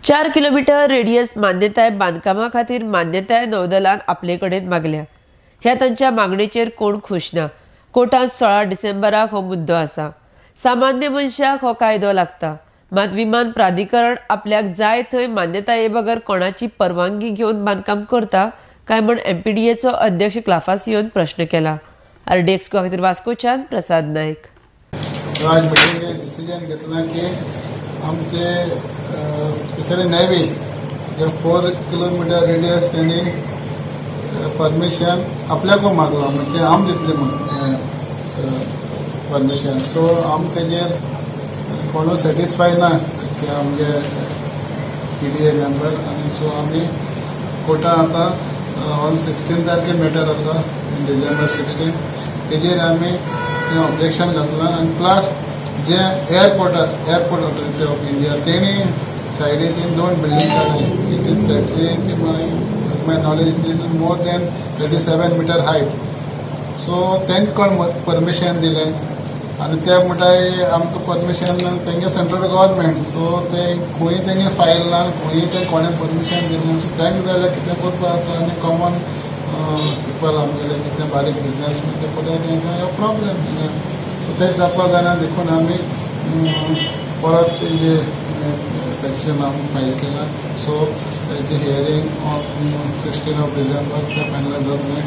4 kilometre radius मान्यताय बांदकामा खातीर मान्यताय नौदलान आपले कडेन मागल्या. ह्या तांच्या मागणेचेर कोण खुश ना. कोर्टांत 16 डिसेंबराक हो मुद्दो आसा. सामान्य मनशाक हो कायदो लागता, मात विमान प्राधिकरण आपल्याक जाय थंय मान्यताये बगर कोणाची परवानगी घेवन बांदकाम करता काय म्हण एमपीडीएचो अध्यक्ष क्लाफासियोन प्रश्न केला. आरडीएक्स खातीर वास्कोच्यान प्रसाद नायक. आज मिटिंगेक डिसिजन घेतलां की आमचे स्पेशली नेवी जे 4 किलोमिटर रेडियस तेणी परमिशन आपल्याकूय मागलां, म्हणजे आम दितले म्हूण परमिशन. सो आम तेजेर कोणू सॅटिस्फाय ना की आमगे पीडीए मेंबर आनी सो आमी कोर्टान आतां ऑन 16 तारखे मॅटर आसा, डिसेंबर 16, तेजेर आमी तें ऑब्जेक्शन घातलां. आनी plus J airport authority of India तेणी सायडीन दोन बिल्डींग काडले. It is 30, my knowledge, it is more than 37 meter height. So तांकां कोण परमिशन दिलें? आनी ते म्हणटाय आमकां परमिशन तेंगे सेंट्रल गव्हर्मेंट. सो ते खंय तेंगे फायल ना, खंय ते कोणें परमिशन दिलें. सो तांकां जाल्यार कितें करपा जाता आनी कॉमन पिपल आमगेले कितें बारीक बिजनेस ते पळय तांकां हो प्रॉब्लेम. सो तें जावपा जायना देखून आमी परत तेंजे पेटिशन आमी फायल केलां. सो तेजें हियरींग ऑन 16 ऑफ डिसेंबर तें फायनल जातलें.